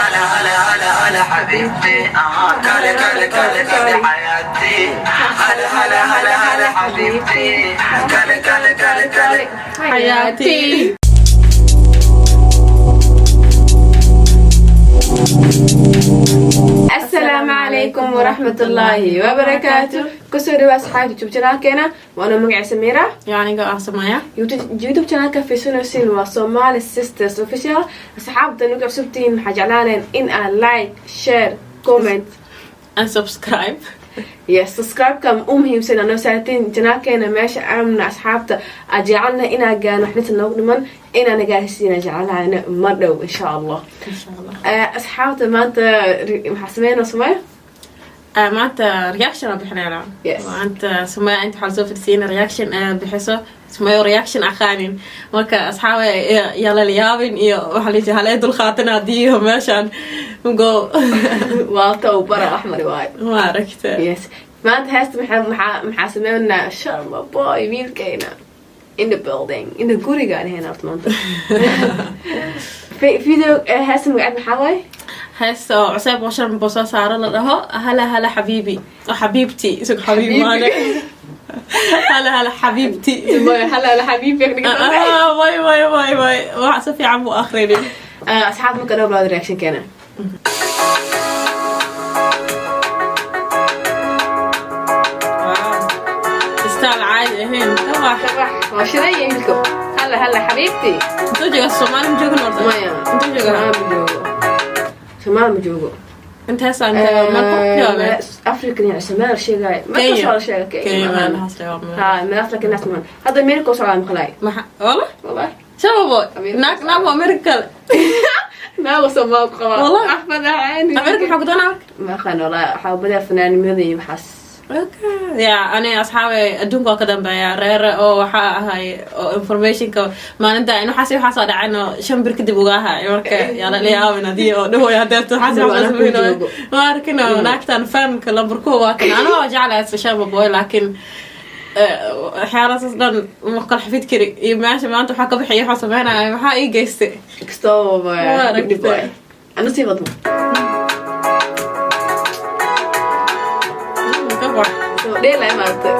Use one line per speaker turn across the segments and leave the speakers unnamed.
هلا هلا هلا هلا حبيبتي، كالي كالي كالي كالي حياتي، هلا هلا هلا هلا حبيبتي، كالي كالي كالي كالي
Xayaati.
Asalaamu calaykum waraxmatullaahi wabarakaatu. Kusoo dhawaa asxaabta YouTube channelkeena. Waana magaca Samiira.
Iyo aniga ah Samaya.
YouTube channelka fiirsanaysiin waa Somali Sisters Official. Asxaabta nuga cusubtihiin, maxaa jeclaaneen in aad like, share, comment
and subscribe.
Yes, subscribe-ka u muhiimsan anoo saartiin channelkeena. Meesha aamna asxaabta aad jecelna inaa gaano, waxnita noogu dhiman inaa nagaarsiina jecelahayna ma dhow, insha Allah.
Insha Allah.
Asxaabta, maanta maxaa sameynaa, Sumaya?
Maanta reaction aan bixinaynaa.
Yes.
Maanta Sumaya inta waxaa lasoo fadhisiina reaction aad bixiso Sumaya oo reaction aqaanin. Marka asxaabe, yaa lala yaabin iyo waxaa la yidhi halee dulqaatan haddii meeshaan go.
Waa tawbara axmar waayo.
Ma aragta.
Yes, maanta heesta maxaa sameynaa? Sharma Boy, wiilkayna, in the building, in the guriga aan ahayn horta maanta. Video heesta magaceed maxaa waaye?
Heesta oo cuseyb oo Sharma Boy soo saaro la dhaho "Hala Hala Xabiibi" oo xabiibti isag xabiib maane, "Hala Hala Xabiibti".
Maya, "Hala Hala Xabiibi".
Way way way way, wax si fiican buu akhrinin.
Asxaab, marka dhow bilaawda reaction keena.
Wow. Style caadi ahayn kabax.
Waa shidan yahay wiilka. "Hala Hala Xabiibti".
Intuu jooga Soomaali ma joogin horta?
Maya.
Intuu jooga?
Soomaali ma joogo, Soomaali ma joogo.
Intaas aan tagaa meel ku jooga.
African iyo Soomaali sheegay ma
Kenya.
kasoo la sheega.
Kenya.
Kenya.
Meelahaas jooga.
Ha, meelahaas, laakiin naas mahan. Hadda America u socdaa maqlaay.
Maxa wala?
Wallahi.
Shababo.
America.
Naag naag waa America kale.
Naago Soomaali ku qabaa.
Wallahi.
Axmed caani.
America maxaa ku doonaa?
Ma aqaan wallahi, waxaa badaa fanaanimada iyo waxaas.
Okay. Ya ani asxaabe, adduunka waa ka dambeeya reer oo waxaa ahay oo informationka maalinta in waxaas iyo waxaas oo dhaceen oo 5 bir kadib uga ahay. Marka yaa la yaabin hadii oo dhahoy hadeerto waxaas iyo waxaas
Anaa ku
sameynaayo.
joogo.
Ma arkin oo naagtan fanka lambar 1 waa kan. Aniga waa jeclahay Sharma Boy, laakiin waxyaalahaas dhan ma kala xafid kari iyo meesha maanta waxaa ka bixiya, waxaa sameynaya, maxaa ii geystay.
Kastoo
Waa aragtay.
dhib waay, ana sii wadmo.
Ka bax.
Soo dheelay maaragtay.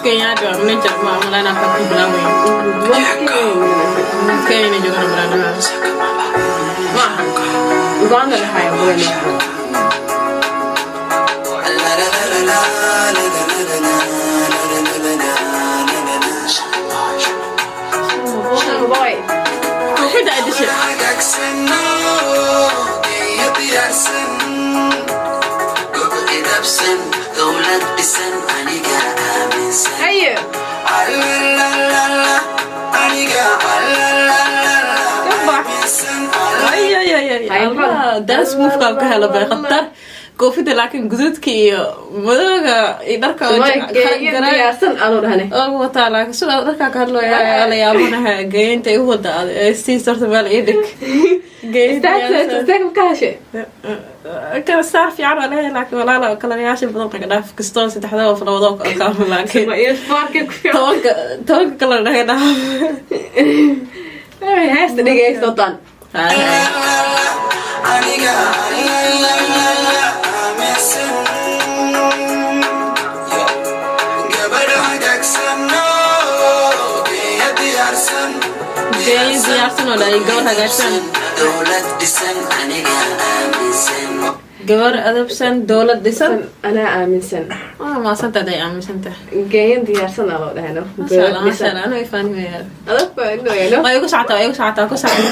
Kenyaati waa manager, ma malaynaa waxaa ku bilaabaya Kenya joogana malaynaa maaha.
Uganda dhahayo badan.
La la la la la la la la la la la la la.
Sharma Boy.
Koofida ay dishay.
Hagaagsan, geeya diyaarsan, gob idabsan, dowlad dhisan, aniga aaminsan.
Haye.
Allalalala, aniga allalalala
Ka bax.
aaminsan.
Ay ay ay ay.
Ay,
Allah, dance move ka ka hela bay khatar koofida, laakiin guduudka iyo madowga iyo dharka oo
Sumaya, geeya diyaarsan adoo dhahane.
Oo wataa, laakiin sidaa dharkaa ka hadlooya la yaabanaha geeya intay u wada sii sarta meel ii dhig. Geeya
Istaag.
diyaarsan.
Istaag ma ka heshay?
Kala saar fiican waa leeyahay, laakiin walaala kalarayaasha badan naga dhaaf. Kastoo saddexda oo falawado kaama, laakiin
Ma iyo faarka ku fiican.
10-ka kale naga dhaaf.
Heesta dhegeysto tan.
Hay, hay.
Aniga allalalala aaminsan. Yo, gabadh hagaagsan, geeya diyaarsan.
Geeya diyaarsan oo dhahay, gabar hagaagsan.
Dowlad dhisan, aniga aaminsan.
Gabar adabsan, dowlad dhisan.
Anaa aaminsan.
Waa maasanta aday aaminsantahay.
Geeyan diyaarsan aa loo dhahay, no?
Masha Allah, masha Allah, anuu ifaanimaya.
Adag baa inooyano.
Waa igu socotaa, waa igu socotaa, ku socotaa, ku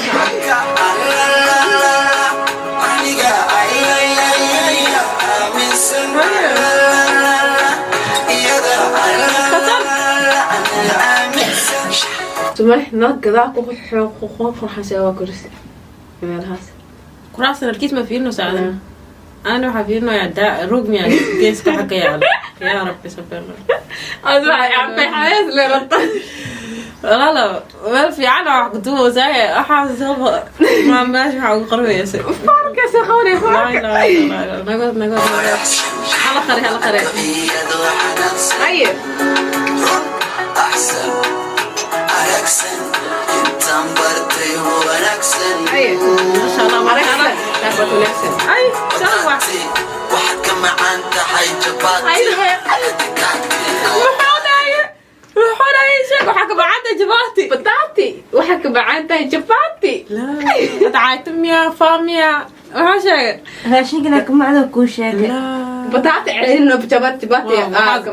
socotaa.
Aniga aaminsan iyada aaminsan.
Sumay, naag gadaa ku qurxanse waa kursi meelahaas.
Kuraasta narkiis ma fiirino saadan. Ana waxaa fiirinayaa daa roog miyaa geeska xagga yaalo. Yaa Rabbi sabirna.
Ad waxay cabtay xabees le rabta.
Walaalo, meel fiican oo wax kuduubasaaye waxaas soo maa meesha waxaa ugu qarbaysa.
Faarkaas qabanay.
Laa
Faarka.
ilaaha illa Allah. Nagod nagod nagod. Hala qari, hala qari.
Iyadoo xanaaqsan.
Haye.
Run axsan. Wanaagsan intaan bartay wanaagsan.
Ay.
Masha Allah, masha Allah.
Wanaagsan, taas waa wanaagsan.
Ay, saan wax.
Bataati, waxaad ka macaan tahay jabaati.
Ay.
Muxuu dhahay? Muxuu dhahay? Sheeg, waxaa ka bacanta jabaati.
Bataati waxaa ka macaan tahay jabaati.
Hadcaayto miya, faamiya? Maxaa sheegay?
Raashinkana kamacda kuu sheegay.
Bataati celino, jabaati, jabaati.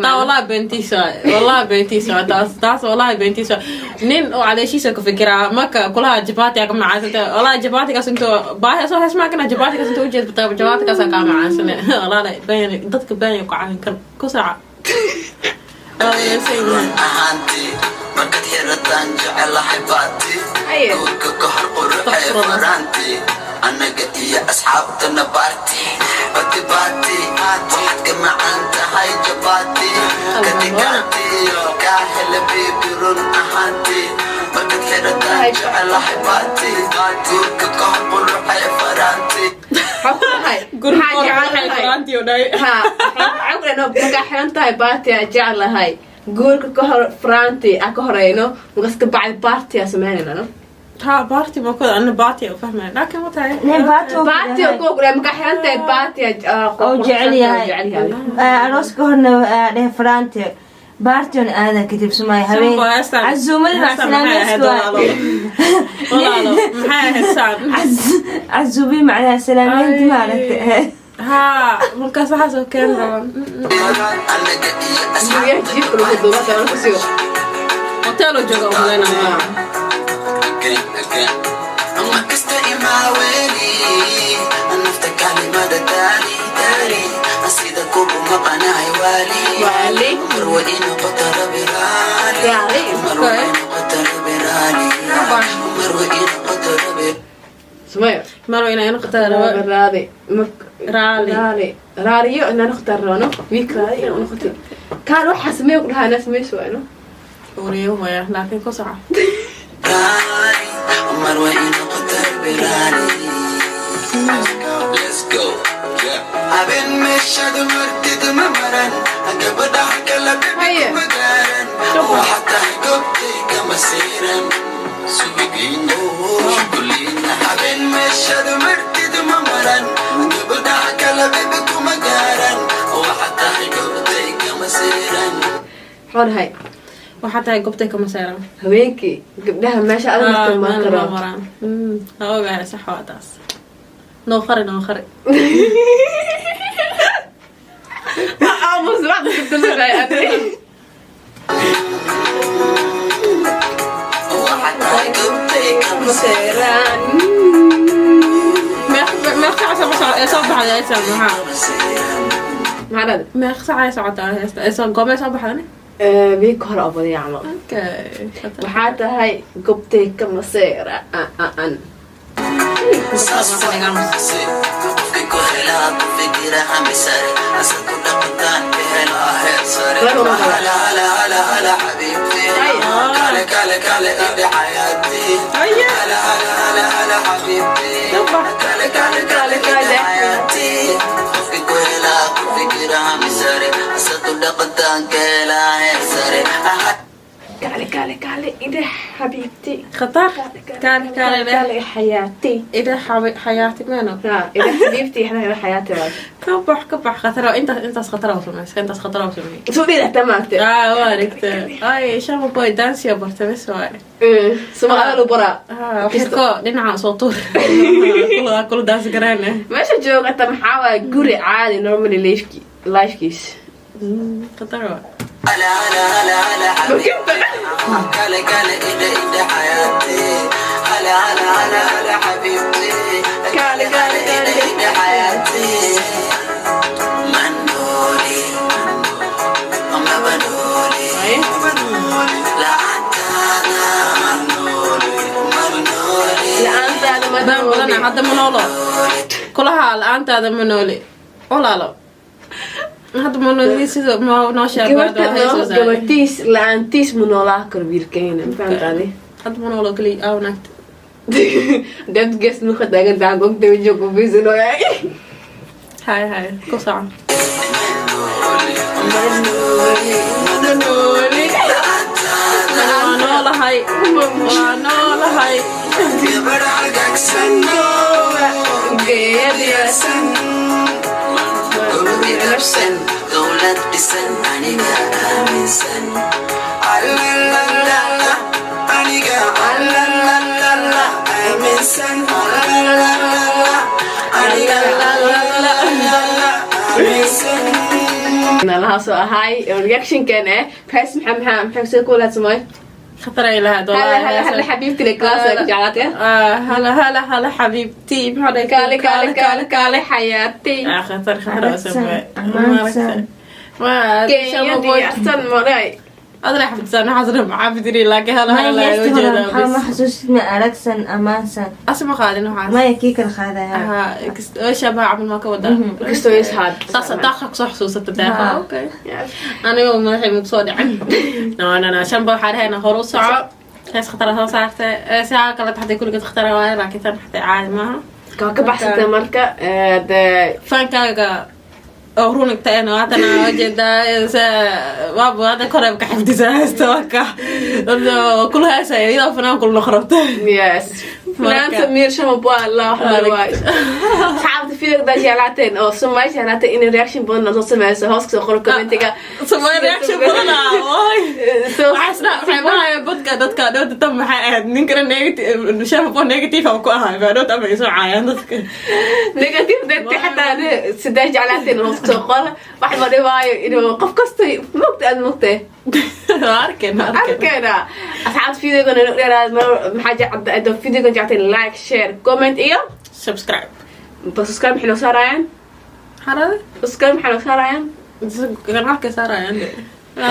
Taa wallahi beentiisa waay. Wallahi beentiisa waay. Taas wallahi beentiisa waay. Nin oo caleeshiisa ka fikiraa marka kulaha jabaati aa ka macaansanta. Wallahi jabaatigaas intoo baahi soo hesmaa kana jabaatigaas intoo ujeed jabaatigaas aa kaa macaansane. Wallahi been, dadka been ku caawin kan ku saaca.
Run ahaantii markaad xirataan jecelahay baati.
Aye.
Guurka ka hor quruxee faraanti, annaga iyo asxaabtana baarti, bati baati, waxaad ka macaan tahay jabaati, kadikaati kaa hela baby. Run ahaantii markaad xirataan jecelahay baati, guurka ka hor quruxee faraanti.
Maxaa ku dhahay? Maxaa jecelahay? Ha, waxaa ku dhahay, markaa xiran tahay baati aa jeclahay, guurka ka hor faraanti aa ka horeyno, markaas ka bacdi baarti aa sameynayna, no?
Ha, baarti ma kuda, ana baati u fahmaya, laakiin ma tahay.
Nin baati oo
Baati oo kuwa ku dhahay markaa xiran tahay baati aa
oo jecel yahay.
Jecel yahay.
Aroos ka horna dhehe faraante baartion aada kadib sumay habeen casuumada.
Heestan maxay ahayd?
Macsalaameysku.
Walaalo, maxay ahayd saan?
Casuubi macnaha salaameynti maaragta.
Ha, markaas waxaas oo keen raban.
Annaga iyo
Guryaha jiifka lagu duuba sabana ku sigo.
Hotel oo jooga umaleynaya.
Again, again. Ma kasta imaaweli nafta kalimada daali daali sida kugu maqanahay waali.
Waali.
Marwa inoqota rabi raali.
Raali.
Marwa inoqota rabi raali, marwa inoqota rabi.
Sumaya.
Marwa inay noqotaa rabo.
Raali.
Raali.
Raali, raaliyo inaa noqota rabano wiik, raali inaa noqotay kaan waxaa sameey ku dhahaa inaa sameyso waayno.
Uriyo waya, laakiin ku soco.
Raali, marwa inoqota rabi raali. Let's go, yeah. Habeen meeshaad martid ma maran gabadhaha kala
Haye.
Baby, kuma gaaran, waxaad tahay goobtay kama siiran subigiina shukuliina. Habeen meeshaad martid ma maran gabadhaha kala baby, kuma gaaran, waxaad tahay goobtay kama siiran.
Maxaa dhahay?
Waxaa tahay goobtay kama seeran.
Habeenkii gabdhaha meesha adag marta ma
meel ma
karo.
Maraan ha, ogahay, sax waa taas. Noo qari, noo qari.
Aamus, wax dadka adi.
Waxaad tahay goobtay kama
Maseeraan.
Meeq saac soo ee soo baxday heestan maxaa?
Kama siiran.
Maxaa dhahday?
Meeq saac ay socotaa heesta ee soo goobee soo baxday?
Wiik hore oo badiya camal.
Okay.
Waxaa tahay gobtay ka maseera an.
Qofkii ku helaa ku fikira hami sare, asagu dhaqantaan ka helaa heer sare. Hala hala hala hala xabiibti, kale kale kale idhi xayaati. Hala hala hala hala xabiibti, kale kale kale idhi xayaati. Qofkii ku helaa ku fikira hami sare, asagu dhaqantaan ka helaa heer sare.
Kale kale kale idhi xabiibti.
Khatar, kaale kaale leh.
Kale xayaati.
Idhi xayaati meeno.
Ha, idhi xabiibti, ixna idhi xayaati waa.
Ka bax, ka bax, khatar intaas, intaas khatar oo sameysay, intaas khatar oo sameeyay.
Soo dhiida tamaante.
Ah, waa aragtay. Ay, Shama Boy dance bartay bes waay.
Sumaqada lu baraa.
Ah, xirko dhinaca soo tuur kula kula dance gareene.
Meesha joogata maxaa waaya? Guri caadi, normally lifekiis.
Khatar waa.
هلا هلا هلا هلا حبيبتي، كلا كلا إذا إذا حياتي. هلا هلا هلا هلا حبيبتي، كلا كلا إذا إذا حياتي. منولي ما بنولي لا أنا منولي منولي.
La-aantaada ma
Baan badana hadda ma noolo kulaha, la-aantaada ma nooli walaalo, hadda ma nooli sida ma noo
Gabarta
sheegay.
Gabartiis la-aantiis ma noolaa karo wiilkayna, ma fahamtaadi?
Hadda ma noolo kaliya aaw naagta.
Dad gees nuka taagan tahan gogta wejiga ku fiisanooyaa.
Hay hay, ku soco. Waa Noolahay, waa noolahay.
Gabadh hagaagsan,
Geeyadiyasan.
Gurbi dhabsan, dowlad dhisan, aniga aaminsan. Alalalala, aniga alalalala aaminsan. Alalalala, aniga alalalala aaminsan.
Laha soo ahay reactionkan eh hees maxaa soo ku walaad samay?
Khatar ay lahayd.
هلا هلا هلا حبيبتي الكلاس jeclaatay.
هلا هلا هلا حبيبتي، maxaa dhahay?
kaale kaale kaale kaale xayaati.
Ah, khatar khatar oo samee.
Amaansan.
Ma
Geeyadiyasan maray.
Adna xafidsan waxaas dhan maxaa fidiri, laakiin hala
maya
hala
heestii hore
ujeedaa.
maxaa ma
Bas
xasuusid? Ma aragsan amaansan.
Asma qaadin waxaas.
Maya, kii kala qaadaya.
Aha, shabaha camal maa ka wadaa?
Kastoo is hard.
Saas daaqa kusoo xasuusata daaqa.
Ha.
Okay, anigoo madaxay mugu soo dhicin. No, no, no, shanba waxaa dhahayna hor u soco. Hees khatara soo saartay. Sidaa kale taxtay kulligeed khatara waaye, laakiin tan xatay caadi maaha.
Waa ka baxsatay marka de.
Fankaaga oo runigta en haddana ujeedaa waaba hadda koreb ka xifdisaa heesta waka kula heesaya iyadoo fanaan kula noqrabta.
Yes, fanaanta Miir Shamab waa Allah wax waay. Asxaabta, fiirda jeclaateen oo Soomaali jeclaateen inay reaction badan noo soo sameyso, hoos kasoo qoro commentiga.
Soomaali reaction badana oy. Waxaa waxay maraya badka dadka dhowta tan maxay ahayd ninkana negative Shamab oo negative aan ku ahay baa dhowta ama isoo caayaan dadka.
Negative dadka xataa sidee jeclaateen, hoos kasoo qora. Wax ma dhibaayo inuu qof kasta mogta aad mogtay.
Arkeen, arkeen.
Arkeena asxaabta, videogan inuu dheeraad maxaa jecda videogan jecteen, like, share, comment iyo
subscribe.
Subscribe maxay noo saarayaan?
Xarada.
Subscribe maxay noo saarayaan?
Ganacka saarayaan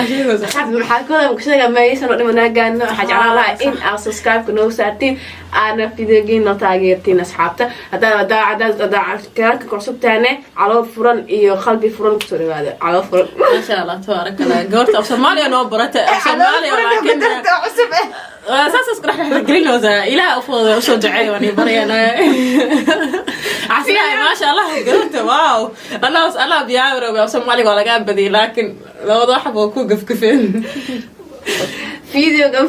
sheegaysa.
Asxaabta, maxaa kooda ku sheegaa meeysan oo dhimanaa gaano? Waxaa jeclaan lahaa in aad subscribe-ka noo saartiin, aadna videogiin noo taageertiin. Asxaabta, haddaa kanaalka ku cusub tahane, calool furan iyo qalbi furan kusoo dhawaada, calool furan.
Maasha Allah, tabaaraka Allah, gabarta af Soomaaliya noo barata af Soomaaliya, laakiin
cusub eh.
Saas isku dhex dhexgelinaysaa. Ilaah u fududay, usoo duceey, waan barayana casriyahay. Maasha Allah, gabarta, wow, Allah Allah biyaawro af Soomaaliga waa lagaa badiyay, laakiin labada wax baa ku gafgafeen.
Videoga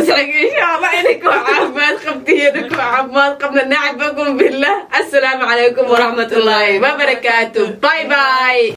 saxiga, insha Allah idinku caafimaad qabtiyo, idinku caafimaad qabna. Nacbakum billah. Assalaamu calaykum waraxmatullaahi wabarakaatu. Bye bye.